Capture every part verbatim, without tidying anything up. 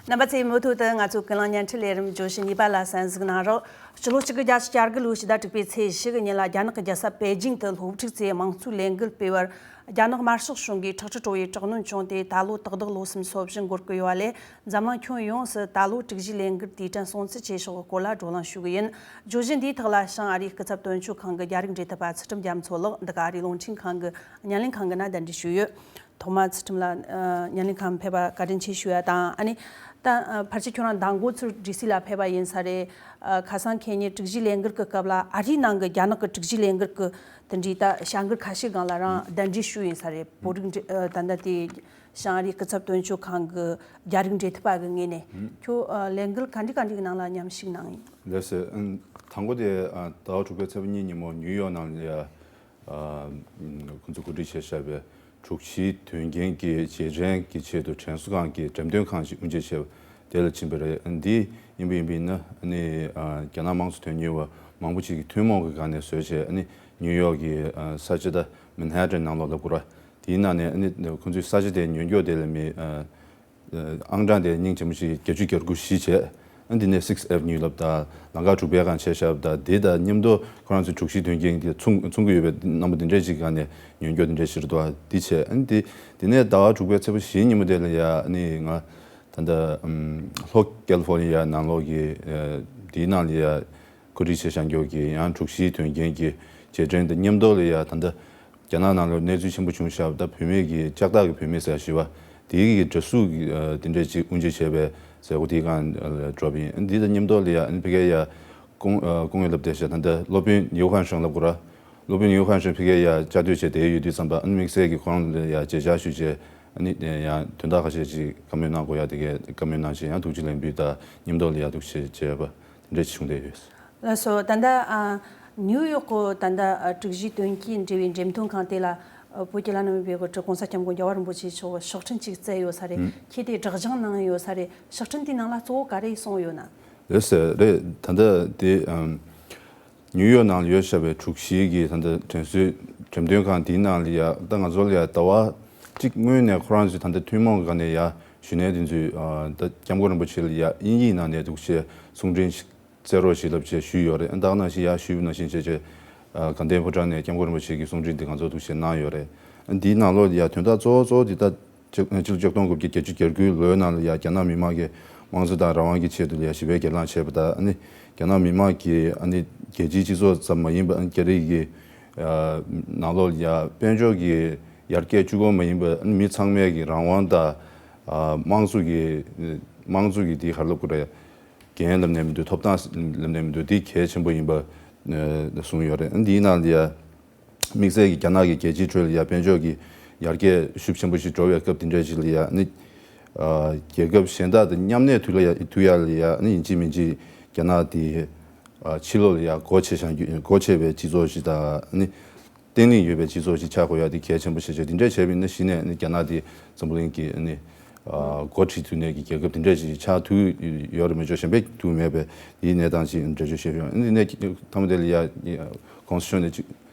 རྣམ་པ་ཚོས་མུ་མཐུད་དུ་ང་ཚོའི་ཀུན་གླེང་བརྙན་འཕྲིན་ལས་རིམ་བརྗོད་གཞི་གཉིས་པ་ལ་གསན་གཟིགས་གནང་རོགས། ཕྱི་ལོ་གཅིག་དགུ་བརྒྱ་བརྒྱད་ཅུ་གྱ་དགུ་ལོའི་ཕྱི་ཟླ་དྲུག་པའི་ཚེས་བཞི་གི་ཉིན་ལ་རྒྱ་ནག་གི་རྒྱལ་ས་པེ་ཅིང་དུ་སློབ་ཕྲུག་ཚོས་དམངས་གཙོའི་ལས་འགུལ་སྤེལ་བར། རྒྱ་ནག་དམར་ཤོག་གཞུང་གིས་ཁྲག་དྲི་བྲོ་བའི་དྲག་གནོན་བྱུང་སྟེ་ད་ལོ་ཏག་ཏག་ལོ་གསུམ་སོ་བཞི་འགོར་གི་ཡོད་པ་ལས། འཛམ་གླིང་ཁྱོན་ཡོངས་སུ་ད་ལོ་དྲུག་བཞིའི་ལས་འགུལ་དུས་དྲན་སྲུང་བརྩི་བྱེད་ཕྱོགས་ཀྱི་སྐོར་ལ་བགྲོ་གླེང་ཞུ་གི་ཡིན། བརྗོད་གཞི་འདིའི་ཐོག་ལ་བྱང་ཨ་རིའི་སྐུ་ཚབ་དོན་གཅོད་ཁང་གི་རྒྱ་རིགས་འབྲེལ་མཐུད་པ་ཚུལ་ཁྲིམས་རྒྱ་མཚོ་ལགས་འདི་ག་ཨ་རིའི་རླུང་འཕྲིན་ཁང་གི་བརྙན་ལེན་ཁང་གི་ནང་གདན་འདྲེན་ཞུས་ཡོད། ཐོག་མ་ཚུལ་ཁྲིམས་ལགས་ཨ། བརྙན་ལེན་ཁང་ཕེབས་པ་བཀའ་དྲིན་ཆེ་ཞུ་ཡ་དང་། ཨ་ནི་ད་ཨ་ཕལ་ཆེར་ཁྱོད་རང་མདང་དགོང་ཚུར་ཌི་སི་ལ་ཕེབས་པ་ཡིན་ས་རེད། ཨ་ཁ་སང་ཁེ་ཉིན་དྲུག་བཞིའི་ལས་འགུལ་གྱི་སྐབས་ལ་ཨ་རིའི་ནང་གི་རྒྱ་ནག་གི་དྲུག་བཞིའི་ལས་འགུལ་གྱི་དེ་འདྲའི་ད་བྱ་འགུལ་ཁ་ཤས་སྒང་ལ་རང་གདན་འདྲེན་ཞུས་ཡིན་ས་རེད། བོད་རིགས་འདྲ་ཨ་ད་ལྟ་དེ་བྱང་ཨ་རིའི་སྐུ་ཚབ་དོན་གཅོད་ཁང་གི་རྒྱ་རིགས་འབྲེལ་མཐུད་པ་གི་ངོས་ནས། ཁྱོད་ཨ་ལས་འགུལ་ག་འདྲ་ག་འདྲའི་ནང་ལ་མཉམ་ཞུགས་གནང་ཡིན། ལགས་སོ། ཨ་དང་པོ་དེ་ཨ་ཟླ་བ་དྲུག་པའི་ཚེས་པ་གཉིས་ཉིན་མོ་ནིའུ་ཡོག་ནང་ལ་ཡ། ཨ་ཁོང་ཚོས་གོ་སྒྲིག་བྱས་བཞག་པའི་དྲུག་བཞིའི་དོན་རྐྱེན་གྱི་རྗེས་དྲན་གྱི་ཆེད་དུ་དྲན་གསོ་ཁང་གི་འགྲེམས་སྟོན་ཁང་ཞིག་དབུ་འབྱེད་བྱས་པ་དེ་ལ་ཕྱིན་པ་རེད། འདི་ཡིན་པ་ཡིན་པ་ཡིན་ན་ཨ་ནི་ཨ་རྒྱ་ནག་དམངས་གཙོ་དོན་གཉེར་བ་མང་པོ་ཞིག་གིས་ཐུན་མོང་གི་སྒང་ནས་བཟོས་བྱས། ཨ་ནི་ནིའུ་ཡོག་གི་ཨ་ས་ཆ་ད་མན་ཧེ་ཏན་ནང་ལོགས་ལབ་དགོས་ར། དེའི་ནང་ནས་ཨ་ནི་ཁོང་ཚོའི་ས་ཆ་དེ་ཉོ་རྒྱུ་དེ་ལ་མི་ཨ། ཨང་གྲངས་དེ་སྙིང་རྗེ་མོ་ཞིག་བརྒྱད་ཅུ་གྱ་དགུ་བཞི་བྱས། ཨ་འདི་ནས་Sixth Avenue་ལབ་དང་ལམ་ཁ་དྲུག་པའི་སྒང་བྱས་བཞག་པ་དང་། དེ་དང་མཉམ་དུ་ཁོ་རང་ཚོའི་དྲུག་བཞིའི་དོན་རྐྱེན་དེ་མཚུངས་མཚུངས་ཀྱི་ཡོད་པའི་རྣམ་པ་འདི་འདྲས་ཅིག་སྒང་ནས་ཉོ་རྒྱུ་འདི་འདྲས་ཞིག་རེད་འདུག་འདི་བྱས། ཨ་འདི་འདི་ནས་ཟླ་བ་དྲུག་པའི་ཚེས་པ་བཞི་ཉིན་མོ་དེ་ལ་ཡ་ཨ་ནི་ང་ད་ལྟ་ཨམ་ལྷོ་ཀ་ལི་ཧྥོར་ནི་ཡ་ནང་ལོགས་ཀྱི་ཨ་འདིའི་ནང་ལ་ཡ་གོ་སྒྲིག་བྱས་བཞག་རྒྱུ་གི་ཡང་དྲུག་བཞིའི་དོན་རྐྱེན་གྱི་རྗེས་དྲན་དང་མཉམ་དུ་ལ་ཡ་ད་ལྟ། རྒྱ་ནག་ནང་ལ་གནས་ཚུལ་ཆེན་པོ་བྱུང་བཞག་པ་ད་བུད་མེད་ཀྱི་ལྕགས་ཐག་གི་བུད་མེད་ཟེར་ཞུ་བ་དེའི་གི་འདྲ་གཟུགས་ཀྱི་ཨ་དེ་འདྲས་ཅིག་དབུ་འབྱེད་བྱས་པའི་མཛད་སྒོ་དེའི་སྒང་ལ་འགྲོ་བ་ཡིན། འདི་དང་མཉམ་དུ་ལ་ཡ་ཨ་ནི་ཕ་གིར་ཡ་ཀོང་ཨ་ཀོང་ཡོད་ལབ་བསྡད་ཤག་ད་ལྟ་སློབ་དཔོན་ཉིའུ་ཧན་ཧྲང་ལབ་དགོས་ར། སློབ་དཔོན་ཉིའུ་ཧན་ཧྲང་ཕ་གིར་ཡ་བཅའ་སྡོད་བྱས་བསྡད་ཡོད་དུས་ཙམ་པ་ཨ་ནི་དམིགས་བསལ་གྱི་ཁོ་རང་ལ་ཡ་མཇལ་བཅར་ཞུས་བྱས། ཨ་ནི་ཡང་དོན་དག་ཁ་ཤས་ཅིག་བཀའ་མོལ་གནང་དགོས་ཡ་དེ་གའི་བཀའ་མོལ་གནང་བྱས། ཡང་ཐུགས་རྗེ་ལེགས་འབུལ་དང་མཉམ་དུ་ལ་ཡ་ཐུགས་རྗེ་ཆེ་བྱས་པ་དེ་འདྲས་བྱུང་བསྡད་ཡོད། ལགས་སོ། ད་ལྟ་ཨ་ནིའུ་ཡོག་གི་ད་ལྟ་ཨ་དྲུག་བཞིའི་དོན་རྐྱེན་འབྲེལ་བའི་འགྲེམས་སྟོན་ཁང་དེ་ལ་ཨ་བོད་ཀྱི་བླ་ན་མེད་པའི་དབུ་ཁྲིད་༸གོང་ས་༸སྐྱབས་མགོན་རྒྱལ་བ་རིན་པོ་ཆེ་མཆོག་ཕྱག་འཕྲིན་ཅིག་བསྩལ་ཡོད་ས་རེད། ཨང་། ཁྱེད་དེ་སྒྲོག་སྦྱང་གནང་ཡོད་ས་རེད། ཕྱག་འཕྲིན་དེའི་ནང་ལ་གཙོ་བོ་ག་རེ་གསུངས་ཡོད་ན། ལགས་སོ། རེད། ད་ལྟ་དེ་ཨམ་ནིའུ་ཡོག་ནང་ལ་ཡོད་བཞག་པའི་དྲུག་བཞིའི་གི་ད་ལྟ་དྲན་གསོའི་འགྲེམས་སྟོན་ཁང་དེའི་ནང་ལ་ཡ་ད་ང་ཚོ་ལ་ཡ་ཟླ་བ་གཅིག་སྔོན་ནས་ཁོ་རང་ཚོས་ད་ལྟ་ཐུན་མོང་གི་སྒང་ནས་ཡ་ཞུ་ནས་དེ་ཚོས་ཨ་ད་༸སྐྱབས་མགོན་རིན་པོ་ཆེ་ལ་ཡ་དབྱིན་ཡིག་ནང་ནས་འདུག་བྱས་གསུང་འཕྲིན་ཞིག་བསྩལ་རོགས་ཞེས་ལབ་བྱས་ཞུས་ཡོད་རེད། ད་ག་ནང་བཞིན་ཡར་ཞུས་པ་ནང་བཞིན་བྱས་བྱས་ཨ་དགའ་ལྡན་ཕོ་བྲང་ནས་༸སྐྱབས་མགོན་རིན་པོ་ཆེ་གི་གསུང་འཕྲིན་འདི་ང་ཚོར་འདུག་བྱས་གནང་ཡོད་རེད། འདིའི་ནང་ལོགས་ཡ་དོན་དག་གཙོ་བོ་གཙོ་བོ་འདི་ད་ཕྱི་ཕྱི་ལོ་ཆིག་སྟོང་དགུ་བརྒྱ་བརྒྱད་ཅུ་གྱ་དགུའི་ལོའི་ནང་ལ་ཡ་རྒྱ་ནག་མི་དམངས་ཀྱི་དམངས་གཙོ་དང་རང་དབང་གི་ཆེད་དུ་ལ་ཡ་ཞི་བའི་སྒེར་ལངས་བྱས་པ་དང་། ཨ་ནི་རྒྱ་ནག་མི་དམངས་ཀྱིས་ཨ་ནི་རྒྱལ་སྤྱིའི་སྤྱི་ཚོགས་ཙམ་མ་ཡིན་པ་ཨ་ནི་རྒྱ་རིགས་ཀྱི་ཨ་ནང་ལོགས་ལ་ཡ་དཔལ་འབྱོར་གྱི་ཡར་རྒྱས་གཅིག་པོ་མ་ཡིན་པ་ཨ་ནི་མི་ཚང་མས་ཀྱི་རང་དབང་དང་ཨ་དམངས་གཙོ་གི་དམངས་གཙོ་གི་དེ་ག་རེ་ལབ་དགོས་རེད། འགན་ལབ་ནས་མི་འདུག་ཐོབ་ཐང་ལབ་ནས་མི་འདུག་དེ་གལ་ཆེན་པོ་ཡིན་པ་ཨ་གསུངས་ཡོད་རེད། ཨ་འདིའི་ནང་ལ་ཡ་དམིགས་བསལ་གྱི་རྒྱ་ནག་གི་རྒྱལ་སྤྱིའི་ཁྲོད་ལ་ཡ་དཔལ་འབྱོར་གྱི་ཡར་རྒྱས་ཤུགས་ཆེན་པོ་ཞིག་འགྲོ་བའི་སྐབས་དེ་འདྲ་ཞིག་ལ་ཡ་ནི་ཨ་རྒྱལ་ཁབ་གཞན་དག་དང་མཉམ་གནས་དུས་ལ་ཡ་དུས་ཡ་ལ་ཡ་ནི་ཡིན་གཅིག་མིན་གཅིག་རྒྱ་ནག་དེ་ཨ་ཕྱི་ལོགས་ལ་ཡ་སྒོ་ཕྱེ་བཞག་རྒྱུ་སྒོ་ཕྱེ་བའི་སྤྱི་ཚོགས་ཤིག་དང་ནི། བརྟན་ལྷིང་ཡོད་པའི་སྤྱི་ཚོགས་ཤིག་ཆགས་དགོས་ཡ་དེ་གལ་ཆེན་པོ་ཞིག་བྱས། དེ་འདྲས་བྱས་པ་ཡིན་ན་གཞི་ནས་ནི་རྒྱ་ནག་དེ་འཛམ་བུ་གླིང་གི་ནི་ཨ་འགོ་ཁྲིད་ཐུབ་མཁན་གྱི་རྒྱལ་ཁབ་དེ་འདྲས་ཞིག་ཆགས་ཐུབ་ཡོད་རེད་མི་ཆོག་གཞན་པས་ཐུབ་མེད་པའི་དེའི་གནས་སྟངས་ཅིག་འགྲེལ་བརྗོད་བྱས་ཡོང་། ཨ་ནི་ནས་མཐའ་མ་དེ་ལ་ཡ་ཀོན་སི་ཊི་ཊུ་ཤན་ནས་ཅིག་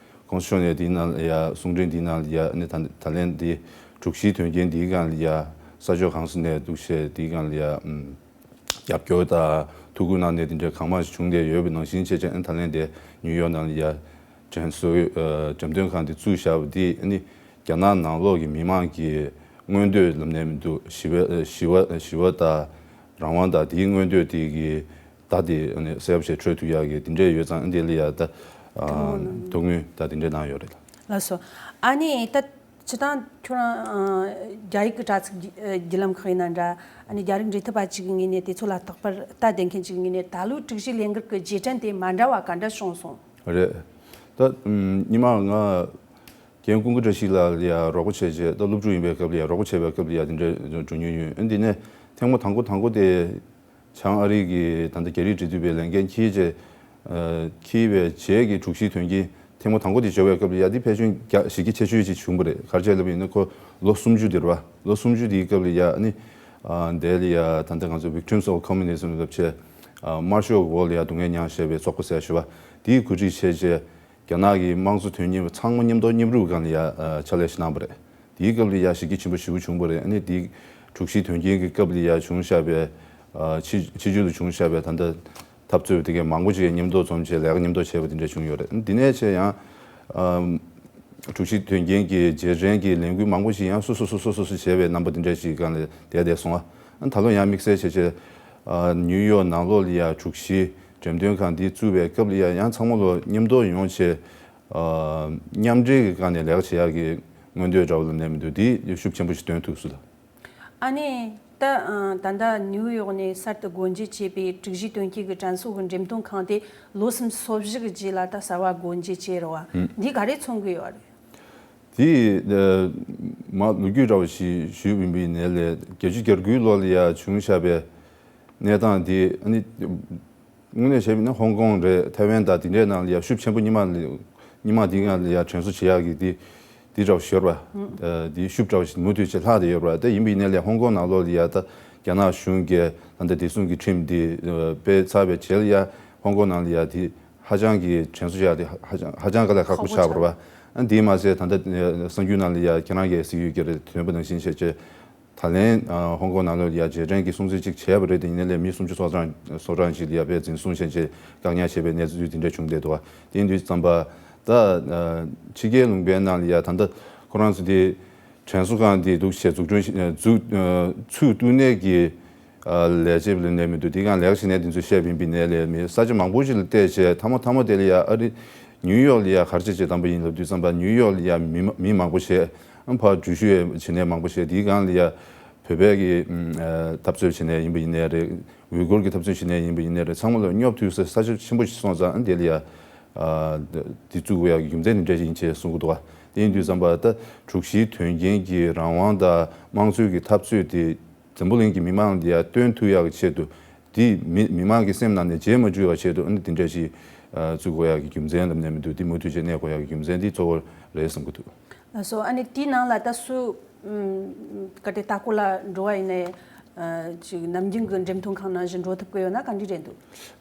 ཀོན་སི་ཊི་ཊུ་ཤན་ནས་དེའི་ནང་ལ་ཡ་གསུང་འཕྲིན་དེའི་ནང་ལ་ཡ་ཨ་ནི་ད་ད་ལན་དེ་དྲུག་བཞིའི་དོན་རྐྱེན་དེའི་སྒང་ལ་ཡ་ས་ཕྱོགས་གང་ས་ནས་འདུག་བྱས་དེའི་སྒང་ལ་ཡ་ཨམ། རྒྱབ་སྐྱོར་དང་ཐུགས་ཁུར་གནང་ནས་དེ་འདྲའི་གང་མང་ཞིག་བྱུང་བསྡད་ཡོད་པ་ནང་བཞིན་བྱས་བྱས་ཨ་ནི་ད་ལན་དེ་ནིའུ་ཡོག་ནང་ལ་ཡ་དྲན་གསོའི་ཨ་འགྲེམས་སྟོན་ཁང་དེ་བཙུགས་བཞག་པ་དེ་ཨ་ནི་རྒྱ་ནག་ནང་ལོགས་ཀྱི་མི་མང་གི་མངོན་འདོད་ལབ་ནས་མི་འདུག་ཞི་བའི་ཨ་ཞི་བ་ཞི་བ་དང་རང་དབང་དང་དེའི་མངོན་འདོད་དེ་གི་ད་དེ་ཨ་ནི་གསལ་པོ་ཞིག་འཕྲོད་ཐུབ་ཡག་གི་དེ་འདྲས་ཡོད་ཙང་ཨ་ནི་དེ་ལ་ཡ་ད་ཨ་ཐུགས་སྨོན་ད་དེ་འདྲས་གནང་ཡོད་རེད། ལགས་སོ། ཨ་ནི་ད་སྤྱིར་བཏང་ཁྱོད་རང་ཨ་རྒྱ་ཡིག་གི་དྲ་ཚིགས་བརྒྱུད་བརྒྱུད་ལམ་ཁག་ཡིན་ན་འདྲ། ཨ་ནི་རྒྱ་རིགས་འབྲེལ་མཐུད་པ་གཅིག་གི་ངོས་ནས་དེ་ཚོ་ལ་རྟག་པར་ལྟ་བསྡད་མཁན་གཅིག་གི་ངོས་ནས་ད་ལོའི་དྲུག་བཞི་ལས་འགུལ་གྱི་རྗེས་དྲན་དེ་མ་འདྲ་བ་ག་འདྲ་བྱུང་སོང་། རེད། ད་ཨམ་སྔོན་མ་ང་རྒན་ཀུན་དགའ་བཀྲ་ཤིས་ལགས་ལ་ཡ་རོགས་པ་བྱས་རྗེས་ད་སློབ་ཕྲུག་ཡིན་པའི་སྐབས་ལ་ཡ་རོགས་པ་བྱས་པའི་སྐབས་ལ་ཡ་དེ་འདྲ་འགྲོ་མྱོང་ཡོད། ཨ་འདི་ནས་ཐེངས་མ་དང་པོ་དང་པོ་དེ། བྱང་ཨ་རི་གི་ད་ལྟ་རྒྱ་རིགས་འབྲེལ་མཐུད་པའི་ལས་འགན་འཁྱེར་རྗེས་ཨ་འཁྱེར་བའི་རྗེས་ཀྱི་དྲུག་བཞིའི་དོན་རྐྱེན་ཐེངས་མ་དང་པོ་དེ་འབྱོར་བའི་སྐབས་ལ་ཡ་དེ་ཕལ་ཆེར་རྒྱ་གཞི་རྒྱ་ཆེ་ཤོས་ཅིག་བྱུང་བ་རེད། ག་རེ་བྱས་ལབ་པ་ཡིན་ན་ཁོ་ལོ་སུམ་ཅུ་དེ་རེད་བ། ལོ་སུམ་ཅུ་དེའི་སྐབས་ལ་ཡ་ཨ་ནི་ཨ་དེ་ལ་ཡ་ད་ལྟ་ང་ཚོ་Victims of Communism་ལབ་བྱས་ཨ་དམར་ཤོག་འོག་ལ་ཡ་སྡུག་བསྔལ་མྱངས་བཞག་པའི་ཚོགས་པ་ཟེར་ཞུ་བ་དེའི་གོ་སྒྲིག་བྱས་རྗེས། རྒྱ་ནག་གི་དམངས་གཙོ་དོན་གཉེར་བ་ཚང་མ་མཉམ་དུ་མཉམ་རུབ་སྒང་ལ་ཡ་ཨ་ཕྱག་ལས་ཤིག་གནང་བ་རེད། དེའི་སྐབས་ལ་ཡ་ཞི་རྒྱས་ཆེན་པོ་ཞེ་པོ་བྱུང་བ་རེད། ཨ་ནི་དེའི་ དྲུག་བཞི་དོན་རྐྱེན་གྱི་སྐབས་ལ་ཡ་བྱུང་བཞག་པའི་ཨ་ཕྱི་ཕྱི་རྒྱལ་དུ་བྱུང་བཞག་པའི་ད་ལྟ་འཐབ་རྩོད་དེ་གའི་མང་པོ་ཞིག་མཉམ་དུ་འཛོམས་བྱས་ལས་ཀ་མཉམ་དུ་བྱས་པ་དེ་འདྲ་བྱུང་ཡོད་རེད། འདི་ནས་བྱས་ཡང་ཨམ་དྲུག་བཞི་དོན་རྐྱེན་གྱི་རྗེས་དྲན་གྱི་ལས་འགུལ་མང་པོ་ཞིག་ཡང་སོ་སོ་སོ་སོ་སོ་སོ་བྱས་པའི་རྣམ་པ་དེ་འདྲ་ཞིག་སྒང་ལ་བསྡད་བསྡད་སོང་ཨ། ད་ལོ་ཡང་དམིགས་བསལ་བྱས་བྱས་ཨ་ནིའུ་ཡོག་ནང་ལོགས་ལ་ཡ་དྲུག་བཞི་འགྲེམས་སྟོན་ཁང་འདི་བཙུགས་པའི་སྐབས་ལ་ཡ་ཡང་ཚང་མ་ལོ་མཉམ་དུ་ཡོང་བྱས་ཨ་མཉམ་འབྲེལ་གྱི་སྒང་ནས་ལས་ཀ་བྱེད་ཡག་གི་མངོན་འདོད་འདྲ་བོ་ལ་གནས་མི་འདུག་འདི་ཤུགས་ཆེན་པོ་ཞིག་སྟོན་ཐུབ་སོང་ལ། ཨ་ནི་ད་ཨ་ད་ལྟ་ནིའུ་ཡོག་ནས་གསར་དུ་སྒོ་འབྱེད་བྱས་པའི་དྲུག་བཞི་དོན་རྐྱེན་གྱི་དྲན་གསོ་གི་འགྲེམས་སྟོན་ཁང་དེ་ལོ་སུམ་ཅུ་སོ་བཞི་གི་རྗེས་ལ་ད་གསར་བ་སྒོ་འབྱེད་བྱས་རེད་བ། འདི་ག་རེ་མཚོན་གྱི་ཡོད་རེད། དེ་ཨ་མ་ལོ་རྒྱུས་འདྲ་བོ་ཞིག་ཞུས་ཡིན་པའི་ནས་ལས་བརྒྱད་ཅུ་གྱ་དགུའི་ལོ་ལ་ཡ་བྱུང་བཞག་པའི་གནས་སྟངས་དེ་ཨ་ནི། དངོས་གནས་བྱས་པ་ཡིན་ན་ཧོང་ཀོང་རེད། ཐའེ་ཝན་དང་དེ་འདྲའི་ནང་ལ་ཡ་ཤུགས་ཆེན་པོ་སྔོན་མ་ལ་སྔོན་མ་དེའི་སྒང་ལ་ཡ་དྲན་གསོ་བྱེད་ཡག་གི་དེ་དེ་འདྲ་བ་ཞིག་ཡོད་རེད་པ། དེ་ཤུགས་འདྲ་བ་ཞིག་མུ་མཐུད་བྱས་ལྷག་བསྡད་ཡོད་རེད་པ། དེ་ཡིན་པ་ཡིན་ནའི་ལས་ཧོང་ཀོང་ནང་ལོགས་ལ་ཡ་ད་རྒྱ་ནག་གཞུང་གིས་ད་ལྟ་བདེ་སྲུང་གི་ཁྲིམས་དེ་སྤེལ་ཚར་བའི་རྗེས་ལ་ཡ་ཧོང་ཀོང་ནང་ལ་ཡ་དེ་ཧ་ཅང་གི་དྲན་གསོ་བྱེད་ཡག་དེ་ཧ་ཅང་ཧ་ཅང་དཀའ་ལས་ཁག་པོ་ཆགས་པ་རེད་པ། ཨ་དེས་མ་ཟད་ད་ལྟ་གསར་འགྱུར་ནང་ལ་ཡ་ཁྱེད་རང་གིས་གཟིགས་ཡོད་ཀྱི་རེད། ཐོན་པ་ནང་བཞིན་བྱས་བྱས། ད་ལན་ཨ་ཧོང་ཀོང་ནང་ལོགས་ལ་ཡ་རྗེས་དྲན་གྱི་སྲུང་བརྩི་གཅིག་བྱས་པ་རེད། དེ་ཡིན་ནའི་ལས་མི་སུམ་ཅུ་སོ་གྲངས་སོ་གྲངས་ཤིག་ལ་ཡ་དཔེ་འཛིན་བཟུང་བྱས་བྱས་བཀག་ཉར་བྱས་པའི་གནས་ཚུལ་དེ་འདྲ་བྱུང་བསྡད་འདུག་དེ་ཡིན་དུས་ཙམ་པ་ད་ཨ་ཕྱི་རྒྱལ་ལུང་པའི་ནང་ལ་ཡ་ད་ལྟ་ཁོ་རང་ཚོ་དེ་དྲན་གསོ་ཁང་དེ་འདུག་བྱས་འཛུགས་སྐྲུན་ཞིག་ཨ་འཛུགས་ཨ་ཚུགས་ཐུབ་ནས་ཀྱི་ཨ་ལས་བྱེད་ལ་གནས་མི་འདུག་དེ་གང་ལས་ཀ་བྱེད་ནས་དེ་ཚོ་བཤད་པ་ཡིན་པའི་ནས་ལས་མི་ས་ཆ་མང་པོ་ཞིག་ལ་བལྟས་བྱས་མཐའ་མ་མཐའ་མ་དེ་ལ་ཡ་ཨ་རི་ནིའུ་ཡོག་ལ་ཡ་ག་རེ་བྱས་བྱས་བདམས་པ་ཡིན་ལབ་དུས་ཙམ་པ་ནིའུ་ཡོག་ལ་ཡ་མི་མ་མི་མང་པོ་བྱས། ཨ་ཕར་འགྲུལ་བཞུད་བྱེད་ནས་མང་པོ་བྱས། དེའི་སྒང་ལ་ཡ་བོད་པའི་གི་ཨ་འཐབ་རྩོད་བྱེད་ནས་ཡིན་པ་ཡིན་ནའི་རེད། ཝུའི་གུར་གྱི་འཐབ་རྩོད་བྱེད་ནས་ཡིན་པ་ཡིན་ནའི་རེད། ཚང་མ་ལ་སྙོབ་ཐུབ་ས་ས་ཆ་ཆེན་པོ་ཞིག་སོང་ཙང་ཨ་དེ་ལ་ཡ་ཨ་དེ་བཙུགས་དགོས་ཡག་གི་རྒྱུ་མཚན་དེ་འདྲ་ཞིག་ཡིན་ཅེས་གསུང་གི་འདུག་བ། དེ་ཡིན་དུས་ཙམ་པ་ད་དྲུག་བཞིའི་དོན་རྐྱེན་གྱི་རང་དབང་དང་དམངས་གཙོའི་གི་འཐབ་རྩོད་དེ་འཛམ་བུ་གླིང་གི་མི་མང་ལ་ཡ་སྟོན་ཐུབ་ཡག་གི་ཆེད་དུ། དེ་མི་མི་མང་གི་སེམས་ནང་ནས་བརྗེད་མ་འགྲོ་བའི་ཆེད་དུ་ཨ་ནི་དེ་འདྲ་ཞིག་ཨ་བཙུགས་དགོས་ཡག་གི་རྒྱུ་མཚན་ལབ་ནས་མི་འདུག་དེ་མུ་མཐུད་བྱས་གནས་དགོས་ཡག་གི་རྒྱུ་མཚན་དེ་གཙོ་བོ་རེད་བསམ་གྱི་འདུག་ལགས་སོ། ཨ་ནི་དེའི་ནང་ལ་ད་སུ་ཨམ་ག་དེ་ལྟ་སྐོར་ལ་འགྲོ་བ་ཡིན་ནའི་ཨ་ཅིག་ནམ་རྒྱུན་གྱི་འགྲེམས་སྟོན་ཁང་ནང་བཞིན་འགྲོ་ཐུབ་ཀྱི་ཡོད་ན་ག་འདྲ་རེད་འདུག་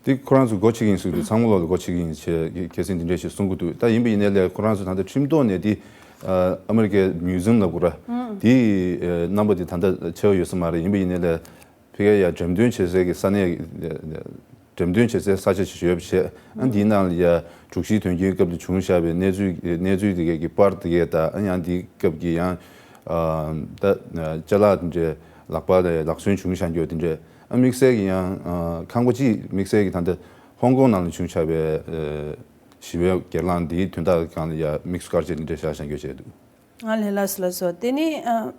དེ་ཁོ་རང་ཚོས་སྒོ་ཕྱེ་གི་ཡིན་ཟེར་གྱི་འདུག་ཚང་མ་ལོག་ལ་སྒོ་ཕྱེ་གི་ཡིན་ཞེས་གལ་སྲིད་འདི་འདྲ་ཞིག་གསུང་གི་འདུག་ད་ཡིན་པ་ཡིན་ནའི་ལས་ཁོ་རང་ཚོ་ད་ལྟ་ཁྲིམས་ཐོག་ནས་དེ་ཨ་ཨ་མི་རི་ཀའི་མིའུ་ཛིམ་ལབ་དགོས་ར། དེའི་ཨ་རྣམ་པ་དེ་ད་ལྟ་ཆགས་ཡོད་ས་མ་རེད། ཡིན་པ་ཡིན་ནའི་ལས། ཕ་གིར་ཡ་འགྲེམས་སྟོན་བྱེད་སའི་གི་ས་གནས། འགྲེམས་སྟོན་བྱེད་སའི་ས་ཆ་ཞིག་ཡོད་པ་བྱས། ཨ་འདིའི་ནང་ལ་ཡ་དྲུག་བཞིའི་དོན་རྐྱེན་སྐབས་དེ་བྱུང་བཞག་པའི་གནས་ཚུལ་གནས་ཚུལ་དེ་གའི་གི་པར་དེ་གའི་ད་ཨ་ཡང་འདིའི་སྐབས་ཀྱི་ཡང་ཨ་ད་ཅ་ལག་དེ་འདྲའི་ལག་པ་ལ་ལག་སོན་བྱུང་བཞག་རྒྱུ་དེ་འདྲའི་ཨ་དམིགས་བསལ་གྱི་ཡང་ཨ་ཁང་པ་གཅིག་དམིགས་བསལ་གྱི་ད་ལྟ་ཧོང་ཀོང་ནང་ལ་བྱུང་བཞག་པའི་ཨ་ཞི་བའི་གྱེན་ལངས་འདིའི་དོན་དག་སྒང་ལ་ཡ་དམིགས་སུ་བཀར་བྱས་དེ་འདྲའི་བཞག་བཞག་རྒྱུ་བྱས་འདུག་ཨ་ལས། ལགས་སོ་ལགས་སོ། དེ་ནས་ཨ་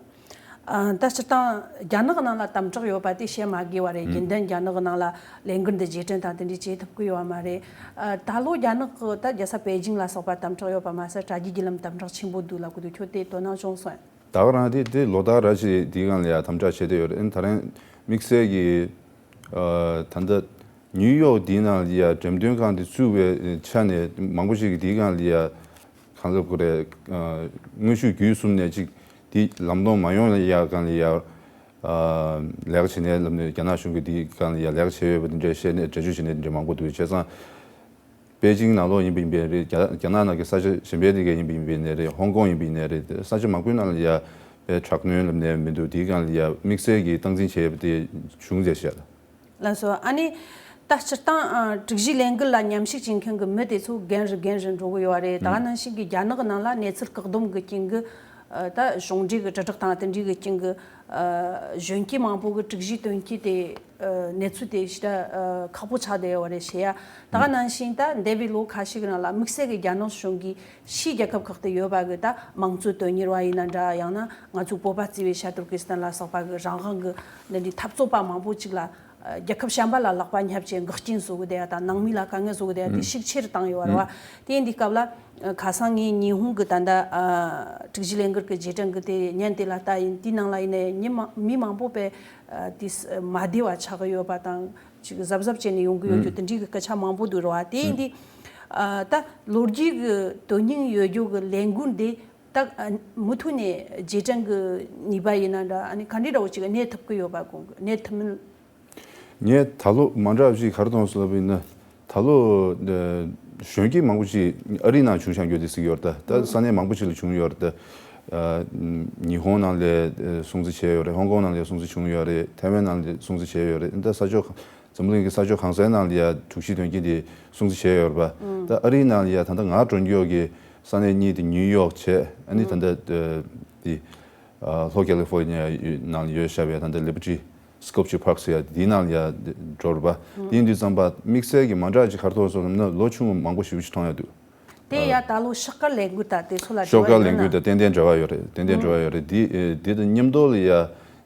ཨ་ད་སྤྱིར་བཏང་རྒྱ་ནག་གི་ནང་ལ་དམ་དྲག་ཡོད་པ་དེ་བཤད་མ་དགོས་པ་རེད། རྒྱུན་ལྡན་རྒྱ་ནག་གི་ནང་ལ་ལས་འགུལ་འདི་རྗེས་དྲན་དང་དེ་འདྲའི་བྱེད་ཐུབ་ཀྱི་ཡོད་པ་མ་རེད། ཨ་ད་ལོ་རྒྱ་ནག་གི་ད་རྒྱལ་ས་པེ་ཅིང་ལ་སོགས་པ་དམ་དྲག་ཡོད་པ་མ་ཟད་དྲ་རྒྱའི་བརྒྱུད་ལམ་དམ་དྲག་ཆེན་པོ་འདུག་ལབ་ཀྱི་འདུག་ཁྱོད་དེ་དོ་སྣང་བྱུང་སོང་ངས། ད་ག་རང་དེ་དེ་ལོ་ལྟར་ར་ཞིག་དེའི་སྒང་ལ་ཡ་དམ་དྲག་བྱེད་བསྡད་ཡོད་རེད། ཨ་ནི་ད་རིང་དམིགས་བསལ་གྱི་ཨ་ད་ལྟ་ནིའུ་ཡོག་འདིའི་ནང་ལ་ཡ་འགྲེམས་སྟོན་ཁང་འདི་བཙུགས་པའི་ཆ་ནས་མང་པོ་ཞིག་གིས་འདིའི་སྒང་ལ་ཡ་གང་ལབ་དགོས་རེད། ཨ་དངོས་ཤུགས་བརྒྱུད་གསུམ་ནས་ཅིག་འདི་ལམ་ལྷོང་མ་ཡོང་ཡ་སྒང་ལ་ཡ་ཨ་ལས་ཀ་བྱེད་ནས་ལབ་ནས་རྒྱ་ནག་གཞུང་གིས་འདིའི་སྒང་ལ་ཡ་ལས་ཀ་བྱས་ཡོད་པ་འདི་འདྲ་བཤད་ནས་འགྲེལ་བརྗོད་བྱེད་ནས་འདི་འདྲ་མང་པོ་འདུག་བྱས་ཙང་། པེ་ཅིང་ནང་ལོགས་ཡིན་པ་ཡིན་པའི་རེད། རྒྱ་རྒྱ་ནག་ནང་གི་ས་ཆ་གཞན་པའི་དེ་ག་ཡིན་པ་ཡིན་པའི་ནས་རེད། ཧོང་ཀོང་ཡིན་པ་ཡིན་ནས་རེད། ས་ཆ་མང་པོའི་ནང་ལ་ཡ་པའི་དྲག་གནོན་ལབ་ནས་མི་འདུག་དེའི་སྒང་ལ་ཡ་དམིགས་བསལ་གྱི་སྟངས་འཛིན་བྱས་པ་དེ་བྱུང་ཟེར་བཤད་ལ། ལགས་སོ། ཨ་ནི་ད་སྤྱིར་བཏང་ཨ་དྲུག་བཞིའི་ལས་འགུལ་ལ་མཉམ་ཞུགས་བྱེད་མཁན་གྱི་མི་དེ་ཚོ་རྒན་རུ་རྒན་རུ་འགྲོ་གི་ཡོད་རེད། ད་ག་ནང་བཞིན་གྱི་རྒྱ་ནག་གི་ནང་ལ་གནས་ཚུལ་བཀག་སྡོམ་གྱི་རྐྱེན་གྱིས་ཨ་ད་གཞུང་འབྲེལ་གྱི་དྲིལ་བསྒྲགས་དང་དེ་འདྲའི་གི་རྐྱེན་གྱིས་ཨ་གཞོན་སྐྱེས་མང་པོ་གི་དྲུག་བཞིའི་དོན་རྐྱེན་དེ་ཨ་གནས་ཚུལ་དེ་ཞེ་དྲག་ཨ་ཁག་པོ་ཆགས་བསྡད་ཡོད་རེད་ཞེས་ཡ། ད་ག་ནང་བཞིན་ད་འདས་པའི་ལོ་ཁ་ཤས་ཀྱི་ནང་ལ་དམིགས་བསལ་གྱི་རྒྱ་ནག་གཞུང་གིས་ཕྱིའི་རྒྱལ་ཁབ་ཁག་ཏུ་ཡོད་པ་གི་ད་དམངས་གཙོ་དོན་གཉེར་བ་ཡིན་ན་འདྲ། ཡང་ན་ང་ཚོའི་བོད་པ་གཙོས་པའི་ཤར་ཏུར་ཀི་སི་ཐན་ལ་སོགས་པ་གི་རང་དབང་གི་འདི་འདྲའི་འཐབ་རྩོད་པ་མང་པོ་ཅིག་ལ་རྒྱལ་ཁབ་གཞན་པ་ལ་ལག་པ་བསྙབས་བྱས་འགོག་རྐྱེན་བཟོ་གི་བསྡད་ཡ་དང་ནང་མི་ལ་དཀའ་ངལ་བཟོ་གི་བསྡད་ཡ་དེ་ཤུགས་ཆེ་རུ་བཏང་ཡོད་རེད་བ། དེ་ཡིན་དུས་སྐབས་ལ་ཁ་སང་ངས་ཉི་ཧོང་གི་ད་ལྟ་དྲུག་བཞི་ལས་འགུལ་གྱི་རྗེས་དྲན་གྱི་དེ་བརྙན་དེ་ལ་ལྟ་ཡིན། དེའི་ནང་ལ་ཡིན་ནའི་མི་མང་མི་མང་པོ་དཔེ་དེ་མ་བདེ་བ་ཆགས་ཀྱི་ཡོད་པ་དང་ཅིག་གཟབ་གཟབ་བྱས་ནས་ཡོང་གི་ཡོད་རྒྱུ་དེ་འདྲའི་གི་སྐད་ཆ་མང་པོ་འདུག་རེད་བ། དེ་ཡིན་དུས་ད་ལོ་རྒྱུས་ཀྱི་དོན་སྙིང་ཡོད་རྒྱུ་གི་ལས་འགུལ་འདི་ད་མུ་མཐུད་ནས་རྗེས་དྲན་གྱི་ནུས་པ་ཡིན་ན་འདྲ། ཨ་ནི་ག་འདྲའི་འདྲ་བོ་ཅིག་གནས་ཐུབ་ཀྱི་ཡོད་པ་དགོངས་ཀྱི་གནས་ཐུབ་མིན། ངས་ད་ལོ་མ་འདྲ་བ་ཞིག་ག་རེ་མཐོང་སོང་ལབ་ཡིན་ན། ད་ལོ་ཨ་གཞོན་སྐྱེས་མང་པོ་ཞིག་ཨ་རིའི་ནང་བྱུང་བཞག་རྒྱུ་དེ་ཟེར་གྱི་ཡོད་རེད་ད། ད་ས་གནས་མང་པོ་ཞིག་ལ་བྱུང་ཡོད་རེད་ད། ཉི་ཧོང་ནང་ལ་སྲུང་བརྩི་བྱས་ཡོད་རེད། ཧོང་ཀོང་ནང་ལ་སྲུང་བརྩི་བྱུང་ཡོད་རེད། ཐའེ་ཝན་ནང་ལ་སྲུང་བརྩི་བྱས་ཡོད་རེད། ད་ས་ཕྱོགས་འཛམ་བུ་གླིང་གི་ས་ཕྱོགས་གང་སའི་ནང་ལ་ཡ་དྲུག་བཞི་དོན་རྐྱེན་དེ་སྲུང་བརྩི་བྱས་ཡོད་རེད་པ། ད་ཨ་རིའི་ནང་ལ་ཡ་ད་ལྟ་ང་འགྲོ་མཁན་གྱི་ས་གནས་གཉིས་དེ་ནིའུ་ཡོག་བྱས། ཨ་ནི་ད་ལྟ་དེ་ལྷོ་ཀ་ལི་ཧྥོར་ནི་ཡ་ནང་ལ་ཡོད་བཞག་པའི་ད་ལྟ་ལི་བར་ཊི་སི་ཀལ་ཅར་པཱརྐ་ཟེར་ཡ་དེའི་ནང་ལ་ཡ་འགྲོ་རེད་པ། དེ་ཡིན་དུས་ཙམ་པ་དམིགས་བསལ་གྱི་མ་འདྲ་ཅིག་ག་རེ་མཐོང་སོང་ལབ་ན་ལོ་ཆུང་བ་མང་པོ་ཞེ་པོ་ཅིག་མཐོང་ཡ་འདུག་དེ་ཡ་ད་ལོ་ཤོག་དཀར་ལས་འགུལ་དང་དེ་ཚོ་ལ་ཤོག་དཀར་ལས་འགུལ་དང་ཏན་ཏན་འབྲེལ་བ་ཡོད་རེད། ཏན་ཏན་འབྲེལ་བ་ཡོད་རེད། འདི་འདི་དང་མཉམ་དུ་ལ་ཡ་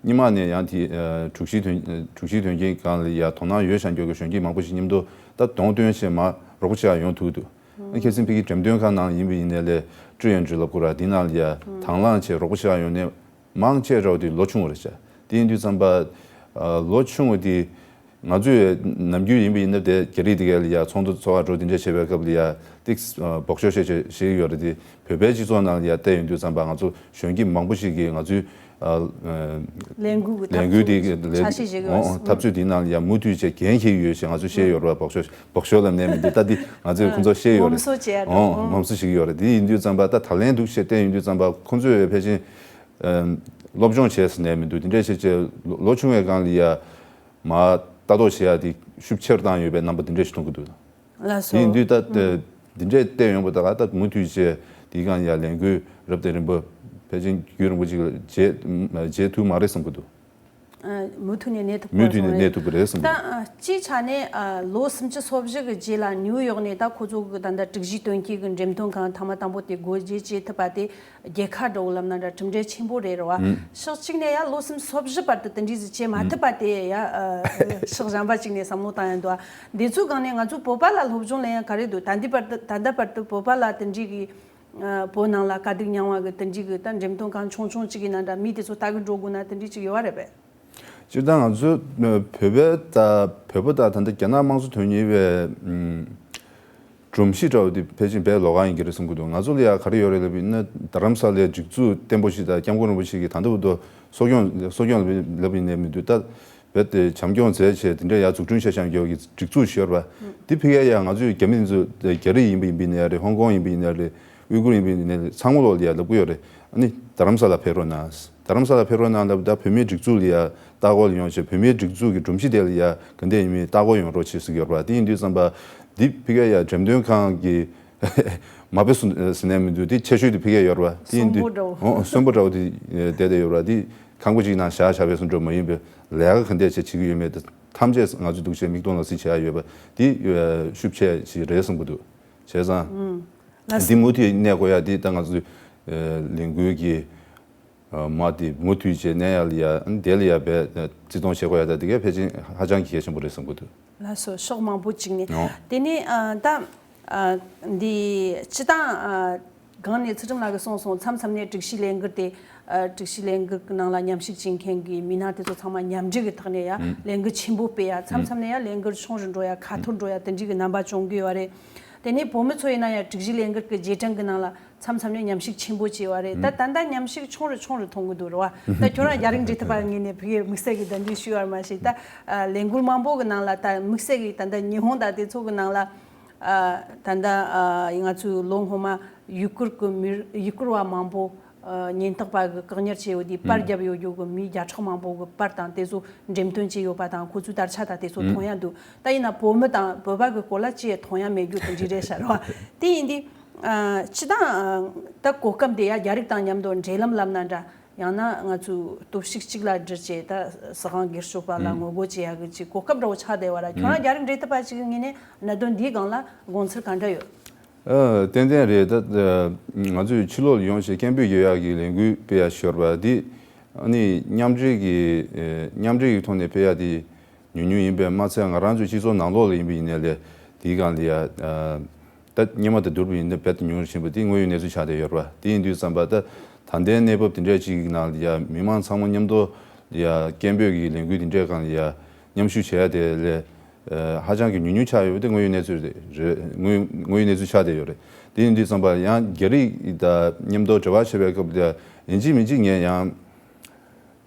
སྔོན་མ་ནས་ཡང་དེ་དྲུག་བཞི་དོན་དྲུག་བཞི་དོན་རྐྱེན་སྒང་ལ་ཡ་དོ་སྣང་ཡོད་བཞག་མཁན་གྱི་གཞོན་སྐྱེས་མང་པོ་ཞིག་མཉམ་དུ་ད་གདོང་སྟོན་བྱས་མ་རོགས་པ་བྱེད་ཡ་ཡོང་ཐུབ་འདུག་ཨ་ཁ་སང་ཕ་གིའི་འགྲེམས་སྟོན་ཁང་ནང་ཡིན་པ་ཡིན་ནའི་ལས་ཀྲི་ཡོན་ཀྲི་ལབ་དགོས་ར། འདི་ནང་ལ་ཡ་དང་བླངས་བྱས་རོགས་པ་བྱེད་ཡ་ཡོང་ནས་མང་ཆེ་ར་བ་དེ་ལོ་ཆུང་བ་རེད་ཤག་དེ་ཡིན་དུས་ཙམ་པ་ལོ་ཆུང་བ་དེ། ང་ཚོས་ནམ་རྒྱུན་ཡིན་པ་ཡིན་ན་དེ་རྒྱ་རིགས་དེ་ག་ལ་ཡ་ཚོགས་འདུ་ཚོགས་པ་འགྲོ་དེ་འདྲ་བྱེད་པའི་སྐབས་ལ་ཡ་ཏིག་སྦགས་ཤོག་བཤད་བཤད་ཡོད་རེད། དེ་བོད་པའི་སྤྱི་ཚོགས་ནང་ལ་ཡ་བལྟས་ཡོང་དུས་ཙམ་པ་ང་ཚོ་གཞོན་སྐྱེས་མང་པོ་ཞིག་གིས་ང་ཚོའི་ལས་འགུལ་གྱི་ལས་འགུལ་དེ་ལས་འགུལ་འཆར་གཞི་བཞེས་ཀྱི་ཡོད། འཐབ་རྩོད་དེའི་ནང་ལ་ཡ་མུ་མཐུད་བྱས་འགན་འཁྱེར་གྱི་ཡོད་ཅེས་ང་ཚོས་བཤད་ཡོད་རེད་པ། སྦགས་ཤོག་སྦགས་ཤོག་ལབ་ནས་མི་འདུག་ད་འདི་ང་ཚོས་ཁོང་ཚོར་བཤད་ཡོད་རེད། ངོམ་སོ་བྱས་ཡ་འདྲ་ངོམ་སོ་བྱེད་ཀྱི་ཡོད་རེད། དེ་ཡིན་དུས་ཙམ་པ་ད་ད་ལན་འདུག་བཤད་བལྟས་ཡོང་དུས་ཙམ་པ་ཁོང་ཚོས་ཕལ་ཆེར་སློབ་སྦྱོང་བྱས་ཟེར་ནས་མི་འདུག་དེ་འདྲ་བྱས་བྱས་ལོ་ཆུང་བའི་སྒང་ལ་ཡ། མ་ལྟ་རྟོག་བྱེད་ཡ་དེ་ཤུགས་ཆེར་བཏང་ཡོད་པའི་རྣམ་པ་འདི་འདྲ་ཞིག་མཐོང་གི་འདུག་ལགས་སོ། དེ་ཡིན་དུས་ད་ལྟ་འདི་འདྲས་བལྟས་ཡོང་པ་ད་ག་ད་མུ་མཐུད་བྱས་དེའི་སྒང་ཡ་ལས་འགུལ་རབ་དང་རིམ་པ་ཕལ་ཆེར་རྒྱུན་རིང་པོ་ཅིག་བྱེད་བྱེད་ཐུབ་མ་རེད་བསམ་གི་འདུག་མུ་མཐུད་ནས་གནས་ཐུབ་མུ་མཐུད་ནས་གནས་ཐུབ་ཀྱི་རེད་བསམ་གི་འདུག་ད་སྤྱིའི་ཆ་ནས་ལོ་སུམ་ཅུ་སོ་བཞི་གི་རྗེས་ལ་ནིའུ་ཡོག་ནས་ད་ཁོ་ཚོ་གི་ད་ལྟ་དྲུག་བཞི་དོན་རྐྱེན་གི་འགྲེམས་སྟོན་ཁང་ཐེངས་མ་དང་པོ་དེ་སྒོ་འབྱེད་བྱེད་ཐུབ་པ་དེ། རྒྱལ་ཁ་འདྲ་བོ་ལབ་ན་འདྲ་གྲུབ་འབྲས་ཆེན་པོ་རེད་རེད་བ། ཕྱོགས་གཅིག་ནས་ཡང་ལོ་སུམ་ཅུ་སོ་བཞི་བར་དུ་དེ་འདྲའི་ཟིག་བྱེད་མ་ཐུབ་པ་དེ་ཡ་ཕྱོགས་གཞན་པ་གཅིག་ནས་བསམ་བློ་བཏང་ཡ་འདུག་འདི་ཚོའི་སྒང་ནས་ང་ཚོ་བོད་པ་ལ་སློབ་སྦྱོང་ལེན་ཡ་ག་རེ་འདུག་ད་འདི་བར་དུ་ད་ལྟ་བར་དུ་བོད་པ་ལ་དེ་འདྲའི་གི་བོད་ནང་ལ་དཀའ་སྡུག་མྱངས་བ་གི་དེ་འདྲའི་གི་ད་འགྲེམས་སྟོན་ཁང་ཆུང་ཆུང་གཅིག་གི་ནང་འདྲ་མི་དེ་ཚོ་ལྟ་གི་འགྲོ་དགོས་ན་དེ་འདྲའི་གཅིག་ཡོད་བ་རེད་པས། སྤྱིར་བཏང་ང་ཚོ་བོད་པའི་ད་བོད་པ་ད་ད་ལྟ་རྒྱ་ནག་དམངས་གཙོ་དོན་གཉེར་བའི་སྒྲོམ་གཞི་འདྲ་བོ་དེ་ཕལ་ཆེར་བས་ལོགས་ཀ་ཡིན་གྱི་རེད་བསམ་གྱི་འདུག་ང་ཚོ་ལ་ཡ་ག་རེ་ཡོད་རེད་ལབ་ཡིན་ན་རྡ་རམ་ས་ལའི་སྒྲིག་འཛུགས་བརྟན་པོ་ཞིག་དང་སྐྱབས་མགོན་རིན་པོ་ཆེ་གིས་ད་ལྟ་བར་དུ་གསོ་སྐྱོང་གསོ་སྐྱོང་ལབ་ཡིན་ནའི་མི་འདུག་ད་རྦད་དེ་བྱམས་སྐྱོང་མཛད་བྱས་དེ་འདྲ་ཡ་འཛུགས་སྐྲུན་བྱས་བཞག་རྒྱུ་གི་སྒྲིག་འཛུགས་ཤོར་བ་འདི་ཕ་གིར་ཡ་ང་ཚོས་རྒྱ་མི་འདི་ཚོ་རྒྱ་རིགས་ཡིན་པ་ཡིན་པ་ཡིན་ན་ཡ་རེད། ཧོང་ཀོང་ཡིན་པ་ཡིན་ན་ཡ་རེད། ཝི་གུར་ཡིན་པ་ཡིན་ན་ཡ་རེད། ཚང་མ་ལོག་ལ་ཡ་ལབ་གི་ཡོད་རེད། ཨ་ནི་རྡ་རམ་ས་ལ་ཕེབས་རོགས་གནང་། རྡ་རམ་ས་ལ་ཕེབས་རོགས་གནང་ལབ་ད་བོད་མིའི་སྒྲིག་འཛུགས་ལ་ཡ་ལྟ་སྐོར་ལ་ཡོང་བྱས་བོད་མིའི་སྒྲིག་འཛུགས་ཀྱི་སྒྲོམ་གཞི་དེ་ལ་ཡ་ག་འདྲས་ཡིན་མིན་ལྟ་སྐོར་ཡོང་རོགས་བྱེད་ཟེར་གྱི་ཡོད་རེད་པ། དེ་ཡིན་དུས་ཙམ་པ་འདི་ཕ་གིར་ཡ་འགྲེམས་སྟོན་ཁང་གི་མ་དཔེ་སུ་ཟིན་ནས་མི་འདུག་དེ་ཆེ་ཤོས་དེ་ཕ་གིར་ཡོད་རེད་པ། དེ་ཡིན་དུས་གསོན་པོ་འདྲ་བོ་ཨོ་གསོན་པོ་འདྲ་བོ་དེ་བསྡད་བསྡད་ཡོད་རེད་པ། དེ་ཁང་པ་གཅིག་ནང་བཞག་བཞག་པའི་བཟོ་འདྲ་མ་ཡིན་པའི་ལས་ཀ་ག་འདྲས་བྱས་བྱེད་ཀྱི་ཡོད་མེད་དེ་ཐམས་ཅད་ང་ཚོ་འདུག་བྱས་མིག་མཐོང་ལག་ཟིན་བྱེད་ཡ་ཡོད་པ་དེ་ཤུགས་ཆེ་ཞིག་རེད་བསམ་གྱི་འདུག་བྱས་ཙང་། ལགས་སོ། འདི་མུ་མཐུད་གནས་དགོས་ཡ་འདི་ད་ང་ཚོའི་ལས་འགུལ་གྱི་མ་དེ་མུ་མཐུད་བྱས་གནས་ཡ་ལ་ཡ་དེ་ལ་ཡ་བས་བརྩི་མཐོང་བྱེད་དགོས་ཡ་ད་དེ་གས་ཕལ་ཆེར་ཧ་ཅང་གི་གལ་ཆེན་པོ་རེད་བསམ་གྱི་འདུག་ལགས་སོ། ཕྱོགས་མང་པོ་གཅིག་ནས། ཨོ། དེ་ནས་ད་འདི་སྤྱི་བཏང་སྒང་ནས་ཚུལ་ཁྲིམས་ལགས་ཀྱིས་གསུངས་སོང་། མཚམས་མཚམས་ནས་དྲུག་བཞི་ལས་འགུལ་དེ་དྲུག་བཞི་ལས་འགུལ་གྱི་ནང་ལ་མཉམ་ཞུགས་བྱེད་མཁན་གྱི་མི་སྣ་དེ་ཚོ་ཚང་མ་མཉམ་འབྲེལ་གྱི་ཐོག་ནས་ཡ་ལས་འགུལ་ཆེན་པོ་སྤེལ་ཡ། མཚམས་མཚམས་ནས་ཡ་ལས་འགུལ་ཆུང་རུ་འགྲོ་ཡ་ཁ་འཐོར་འགྲོ་ཡ་དེ་འདྲའི་གི་རྣམ་པ་བྱུང་གི་ཡོད་རེད། དེ་ནས་བོད་མི་ཚོ་ཡིན་ན་ཡང་དྲུག་བཞི་ལས་འགུལ་གྱི་རྗེས་དྲན་གྱི་ནང་ལ་མཚམས་མཚམས་ནས་མཉམ་ཞུགས་ཆེན་པོ་བྱས་པ་རེད། ད་ད་ལྟ་མཉམ་ཞུགས་ཆུང་རུ་ཆུང་རུ་མཐོང་གི་འདུག་རེད་བ། ད་ཁྱོད་རང་རྒྱ་རིགས་འབྲེལ་མཐུད་པ་ངོས་ནས་ཕ་གིར་དམིགས་བསལ་གྱི་གདན་འདྲེན་ཞུས་པ་མ་ཟད། ད་ལས་འགུལ་མང་པོ་གི་ནང་ལ་ད་དམིགས་བསལ་གྱི་ད་ལྟ་ཉི་ཧོང་དང་དེ་ཚོ་གི་ནང་ལ་ད་ལྟ་ང་ཚོའི་ལོ་སྔོན་མ་ཡུ་གུར་གྱི་མི་ཡུ་གུར་བ་མང་པོ། ཉེན་རྟོག་པ་གི་བཀག་ཉར་བྱས་ཡོད་དུས་པར་བརྒྱབ་ཡོད་རྒྱུ་གི་མི་བརྒྱ་ཕྲག་མང་པོ་གི་པར་དང་དེ་ཚོ་འགྲེམས་སྟོན་བྱས་ཡོད་པ་དང་ཁོ་ཚོའི་དར་ཆ་དང་དེ་ཚོ་མཐོང་ཡ་འདུག་ད་ཡིན་ན་བོད་མི་དང་བོད་པ་གི་སྐོར་ལ་ཅི་ཡང་མཐོང་ཡ་མེད་རྒྱུ་དེ་འདྲ་རེད་ཤག་རེད་བ། དེ་ཡིན་དུས་སྤྱི་བཏང་ད་གོ་སྐབས་འདི་ཡ་རྒྱ་རིགས་དང་མཉམ་དུ་འབྲེལ་ལམ་ལབ་ན་འདྲ། ཡང་ན་ང་ཚོའི་སྟོབས་ཤུགས་གཅིག་ལ་བསྒྲིལ་བྱས་ད་སྲིད་དབང་སྒེར་གཅོད་པ་ལ་ངོ་རྒོལ་བྱེད་ཡ་གི་ཅིག་གོ་སྐབས་འདྲ་བོ་ཆགས་བསྡད་པ་ར། ཁྱོད་རང་རྒྱ་རིགས་འབྲེལ་མཐུད་པ་ཅིག་ངོས་ནས་གནད་དོན་འདིའི་སྒང་ལ་དགོངས་ཚུལ་ག་འདྲ་ཡོད། ཨ། ཏན་ཏན་རེད། ད་ང་ཚོས་ཕྱི་ལོགས་ལ་ཡོང་བྱས་སྐད་འབོད་རྒྱག་ཡག་གི་ལས་འགུལ་སྤེལ་ཡག་ཤོར་བ་འདི་ཨ་ནི་མཉམ་འབྲེལ་གྱི་ཨ་མཉམ་འབྲེལ་གྱི་ཐོག་ནས་སྤེལ་ཡག་དེ་ཉུང་ཉུང་ཡིན་པས་མ་ཚད་ང་རང་ཚོའི་སྤྱི་ཚོགས་ནང་ལོགས་ལ་ཡིན་པ་ཡིན་ནའི་ལས་དེའི་སྒང་ལ་ཡ་ཨ་ད་སྔོན་མ་དང་བསྡུར་བ་ཡིན་ན་རྦད་དེ་ཉུང་རུ་ཕྱིན་པ་དེ་དངོས་ཡོད་གནས་ཚུལ་ཆགས་བསྡད་ཡོད་རེད་བ། དེ་ཡིན་དུས་ཙམ་པ་ད་ད་ལྟའི་གནས་བབ་དེ་འདྲ་ཅིག་གི་ནང་ལ་ཡ་མི་མང་ཚང་མ་མཉམ་དུ་ཡ་སྐད་འབོད་ཀྱི་ལས་འགུལ་དེ་འདྲའི་སྒང་ལ་ཡ་མཉམ་ཞུགས་བྱེད་ཡ་དེ་ལས། ཧ་ཅང་གི་ཉུང་ཉུང་ཆགས་ཡོད་པ་དེ་དངོས་ཡོད་གནས་ཚུལ་རེད། དངོས་དངོས་ཡོད་གནས་ཚུལ་ཆགས་བསྡད་ཡོད་རེད། དེ་ཡིན་དུས་ཙམ་པ་ཡང་རྒྱ་རིགས་དང་མཉམ་དུ་འབྲེལ་བ་བྱེད་པའི་སྐབས་དེ་ཡིན་གཅིག་མིན་གཅིག་ངས་ཡང་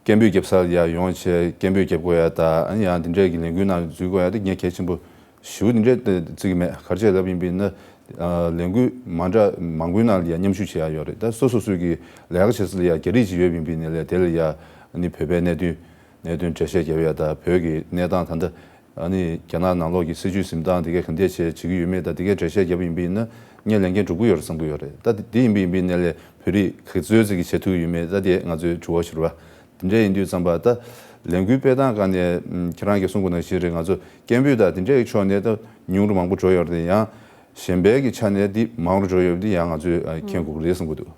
སྐད་འབོད་རྒྱབ་ས་ལ་ཡར་ཡོང་བྱས་སྐད་འབོད་རྒྱབ་དགོས་ཡ་དང་ཡང་དེ་འདྲའི་གི་ལས་འགུལ་ནང་འཛུལ་དགོས་ཡ་དེ་ངས་གལ་ཆེན་པོ་ཞེ་པོ་དེ་འདྲའི་བརྩི་གི་མེད། ག་རེ་བྱས་ལབ་ཡིན་པ་ཡིན་ན་ ལས་འགུལ་མ་འདྲ་མང་པོའི་ནང་ལ་ཡང་མཉམ་ཞུགས་བྱེད་ཡ་ཡོད་རེད། ད་སོ་སོ་སོའི་གི་ལས་ཀ་བྱེད་ས་ལ་ཡང་རྒྱ་རིགས་ཅིག་ཡོད་པ་ཡིན་པའི་ནས་ལས་དེ་ལ་ཡང་ནི་བོད་པའི་གནད་དོན་གནད་དོན་འགྲེལ་བཤད་རྒྱབ་ཡ་དང་བོད་ཀྱི་གནས་སྟངས་ད་ལྟ་ཨ་ནི་རྒྱ་ནག་ནང་ལོགས་ཀྱི་སྲིད་བྱུས་འཛིན་སྟངས་དེ་གས་ག་འདྲས་བྱས་བྱེད་ཀྱི་ཡོད་མེད་དང་དེ་གས་འགྲེལ་བཤད་རྒྱབ་པ་ཡིན་པ་ཡིན་ན་ངས་ལས་འགན་འགྲུབ་ཀྱི་ཡོད་རེད་བསམ་གྱི་ཡོད་རེད། ད་དེ་ཡིན་པ་ཡིན་པའི་ནས་ལས་བོད་རིགས་ག་ཚོད་ཅིག་གིས་བྱེད་ཐུབ་ཀྱི་ཡོད་མེད་ད་དེ་ང་ཚོའི་དྲི་བ་ཞུ་རུ་བ། དེ་འདྲ་ཡིན་དུས་ཙམ་པ་ད་ལས་འགུལ་སྤེལ་སྟངས་སྒང་ནས་ཁྱེད་རང་གིས་གསུང་གི་ནང་བཞིན་རེད། ང་ཚོ་སྐད་འབོད་དང་དེ་འདྲའི་ཕྱོགས་ནས་ད་ཉུང་རུ་མང་པོ་འགྲོ་ཡོད་རེད། ཡང་གཞན་པའི་གི་ཆ་ནས་འདི་མང་རུ་འགྲོ་ཡོད་པ་འདི་ཡང་ང་ཚོས་ཨ་མཁྱེན་དགོས་ཀྱི་རེད་བསམ་གྱི་འདུག་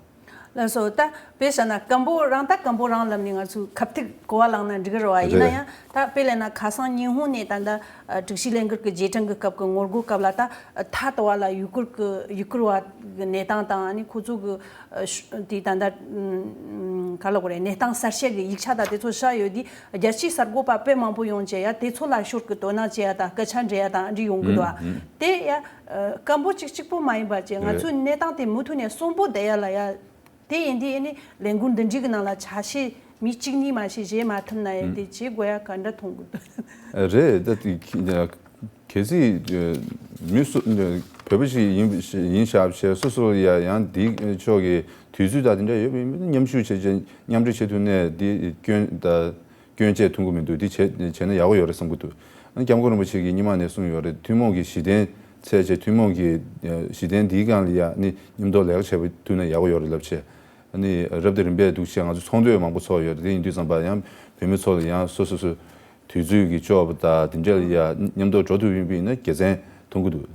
ལགས་སོ། ད་དཔེ་བཞག་ན་སྐམ་པོ་རང་ད་སྐམ་པོ་རང་ལབ་ནས་ང་ཚོས་ཁ་ཐུག་གོ་བ་བླངས་ན་འགྲིག་གི་རེད་བ། ཡིན་ན་རེད། ཡང་ད་དཔེ་ལབ་ན་ཁ་སང་ཉི་ཧོང་ནས་ད་ལྟ་ཨ་དྲུག་བཞི་ལས་འགུལ་གྱི་རྗེས་དྲན་གྱི་སྐབས་ཀྱི་ངོ་རྒོལ་སྐབས་ལ་ད་ཨ་ཐ་དོ་བ་ལ་ཡུ་གུར་གྱི་ཡུ་གུར་བ་གི་གནས་སྟངས་དང་ཨ་ནི་ཁོ་ཚོ་གི་ཨ་ཤ་དེ་ད་ལྟ་ཨམ་ག་ལ་གོ་རེད། གནས་སྟངས་གསར་བཤད་ཀྱི་ཡིག་ཆ་དང་དེ་ཚོ་བཞག་ཡོད་དུས་རྒྱལ་སྤྱིའི་གསར་འགོད་པ་དཔེ་མང་པོ་ཡོང་བྱས་ཡ་དེ་ཚོ་ལ་ཞོར་གྱི་དོ་སྣང་བྱེད་ཡ་དང་སྐད་ཆ་འདྲི་ཡ་དང་ཨ་འདྲི་ཡོང་གི་འདུག་ཨ། དེ་ཡ་ཨ་སྐམ་པོ་གཅིག་གཅིག་པོ་མ་ཡིན་པ་བྱས་ང་ཚོའི་གནས་སྟངས་དེ་མུ་མཐུད་ནས་གསོན་པོ་བསྡད་ཡ་ལ་ཡ། དེ་ཡིན་དུས་ཨ་ནི་ལས་འགུལ་འདི་འདྲའི་གི་ནང་ལ་ཆ་ཤས་མི་གཅིག་གཉིས་མ་ཤེས་བྱེད་མ་ཐུབ་ན་ཡང་དེ་བྱེད་དགོས་ཡ་ག་འདྲ་མཐོང་གི་འདུག་རེད། ད་དེ་གལ་སྲིད་མི་སུ་བོད་པ་ཞིག་ཡིན་ཡིན་ཤག་བྱས་སོ་སོ་ཡ་ཡང་འདི་ཕྱོགས་ཀྱི་དུས་ཚོད་དང་དེ་འདྲ་ཡོད་པ་ཡིན་ན་མཉམ་ཞུགས་བྱས་བྱས་མཉམ་འབྲེལ་བྱེད་ཐུབ་ནས་འདི་སྐྱོན་ད། སྐྱོན་བཅས་ཐོན་གྱི་མི་འདུག་འདི་བྱས་བྱས་ན་ཡག་པོ་ཡོད་རེད་བསམ་གྱི་འདུག་ཨ་ནི་སྐྱབས་མགོན་རིན་པོ་ཆེ་གིས་སྔོན་མ་ནས་གསུངས་ཡོད་རེད། ཐུན་མོང་གི་གཞི་རྟེན་འཚོལ་བྱས་ཐུན་མོང་གི་གཞི་རྟེན་འདིའི་སྒང་ལ་ཡ་ནི་མཉམ་དུ་ལས་ཀ་བྱེད་པ་ཐུབ་ན་ཡག་པོ་ཡོད་རེད་ལབ་བྱས། ཨ་ནི་རབ་དང་རིམ་པས་འདུག་བྱས་ང་ཚོ་ཚོགས་འདུ་མང་པོ་ཚོགས་ཡོད་རེད། དེ་ཡིན་དུས་ཙམ་པ་ཡང་བོད་མི་ཚོ་ལ་ཡང་སོ་སོ་སོའི་དུས་ཚོད་ཀྱི་ལྕོགས་པ་དང་དེ་འདྲ་ལ་ཡ་མཉམ་དུ་འགྲོ་ཐུབ་ཡིན་པ་ཡིན་ན་དགེ་མཚན་མཐོང་གི་འདུག་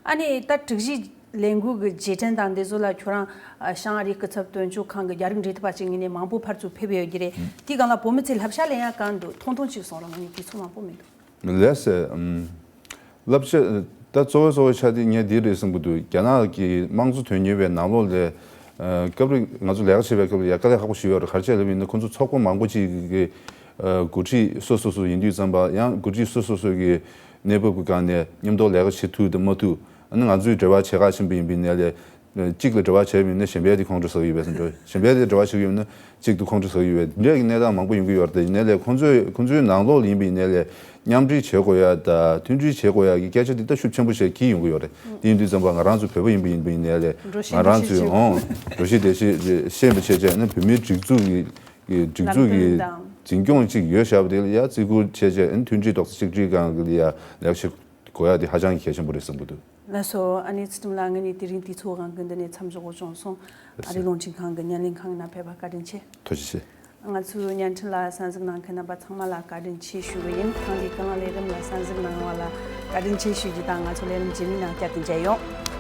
ཨ་ནི་ད་དྲུག་བཞི་ལས་འགུལ་གྱི་རྗེས་དྲན་དང་འདི་ཚོ་ལ་ཁྱོད་རང་ཨ་ཤང་ཨ་རིའི་སྐུ་ཚབ་དོན་གཅོད་ཁང་གི་རྒྱ་རིགས་འབྲེལ་མཐུད་པ་ཅིག་ངོས་ནས་མང་པོ་ཕར་ཚུར་ཕེབས་ཡོད་ཀྱི་རེད། དེའི་སྒང་ལ་བོད་མི་ཚོས་བསླབ་བྱ་ལེན་ཡག་གང་འདུག་ཐུང་ཐུང་ཅིག་གསུང་རོགས། ང་གཉིས་དུས་ཚོད་མང་པོ་མི་འདུག་ལགས་སེ། ཨམ། བསླབ་བྱ་ད་གཙོ་བོ་གཙོ་བོ་ཆགས་དེ་ངས་འདི་རེད་བསམ་གྱི་འདུག་རྒྱ་ནག་གི་དམངས་གཙོ་དོན་གཉེར་བའི་ནང་ལོགས་ལ་ཨ་སྐབས་རེ་ང་ཚོ་ལས་ཀ་བྱེད་པའི་སྐབས་ལ་ཡ་དཀའ་ལས་ཁག་པོ་ཞིག་ཡོད་རེད། ག་རེ་བྱས་ལབ་ཡིན་ན་ཁོང་ཚོ་ཚོགས་པ་མང་པོ་ཅིག་གི་ཨ་འགོ་ཁྲིད་སོ་སོ་སོ་ཡིན་དུས་ཙམ་པ་ཡང་འགོ་ཁྲིད་སོ་སོ་སོ་གི་གནས་བབ་ཀྱི་སྒང་ནས་མཉམ་དུ་ལས་ཀ་བྱེད་ཐུབ་དང་མ་ཐུབ། ཨ་ནི་ང་ཚོས་འབྲེལ་བ་བྱེད་ག་ཕྱིན་པ་ཡིན་པའི་ནས་ལས། གཅིག་ལ་འབྲེལ་བ་བྱས་པ་ཡིན་ན་གཞན་པའི་དེ་ཁོང་ཁྲོ་ཟ་གི་ཡོད་པས་ཟེར་འགྲོ། གཞན་པའི་དེ་འབྲེལ་བ་བྱེད་ཀྱི་ཡོད་ན་གཅིག་ཏུ་ཁོང་ཁྲོ་ཟ་གི་ཡོད་པས། འདི་འདྲའི་གནས་སྟངས་མང་པོ་ཡོང་གི་ཡོད་རེད། དེ་ཡིན་ནའི་ལས་ཁོང་ཚོས་ཁོང་ཚོའི་ནང་ལོགས་ལ་ཡིན་པ་ཡིན་ནའི་ལས་མཉམ་འབྲེལ་བྱེད་དགོས་ཡ་དང་མཐུན་སྒྲིལ་བྱེད་དགོས་ཡ་གི་སྐད་ཆ་འདི་ད་ཤུགས་ཆེན་པོ་ཞིག་འཁྱེར་ཡོང་གི་ཡོད་རེད། དེ་ཡིན་དུས་ཙམ་པ་ང་རང་ཚོ་བོད་པ་ཡིན་པ་ཡིན་པ་ཡིན་ནའི་ལས་ང་རང་ཚོས་འོང་འགྲོ་གཞི་བདེ་སྐྱིད་ཤེས་པ་བྱས་བྱས་ན་བོད་མིའི་སྒྲིག་འཛུགས་ཀྱི་སྒྲིག་འཛུགས་ཀྱི་འཛིན་སྐྱོང་གཅིག་ཡོད་བཞག་པ་དེ་ལ་ཡ་བརྩི་བཀུར་བྱས་བྱས་ཨ་ནི་མཐུན་སྒྲིལ་རྡོག་རྩ་གཅིག་སྒྲིལ་སྒང་གི་ལ་ཡ་ལེགས་ཤིག་དགོས་ཡ་དེ་ཧ་ཅང་གི་གལ་ཆེན་པོ་རེད་བསམ་གྱི་འདུག་ལགས་སོ། ཨ་ནེ་ཚུལ་ཁྲིམས་ལགས་ངེད་གཉིས་དེ་རིང་དུས་ཚོད་དབང་གིས་འདི་ནས་མཚམས་འཇོག་དགོས་བྱུང་སོང་། ཨ་རིའི་རླུང་འཕྲིན་ཁང་གི་བརྙན་ལེན་ཁང་གི་ནང་ཕེབས་པ་བཀའ་དྲིན་ཆེ། ཐུགས་རྗེ་ཆེ། ང་ཚོའི་བརྙན་འཕྲིན་ལ་གསན་གཟིགས་གནང་མཁན་རྣམ་པ་ཚང་མ་ལ་བཀའ་དྲིན་ཆེ་ཞུ་གི་ཡིན། ཐེངས་འདིའི་ཀུན་གླེང་ལས་རིམ་ལ་གསན་གཟིགས་གནང་བ་ལ་བཀའ་དྲིན་ཆེ་ཞུ་རྒྱུ་དང་ང་ཚོ་ལས་རིམ་རྗེས་མའི་ནང་བསྐྱར་དུ་མཇལ་ཡོང་།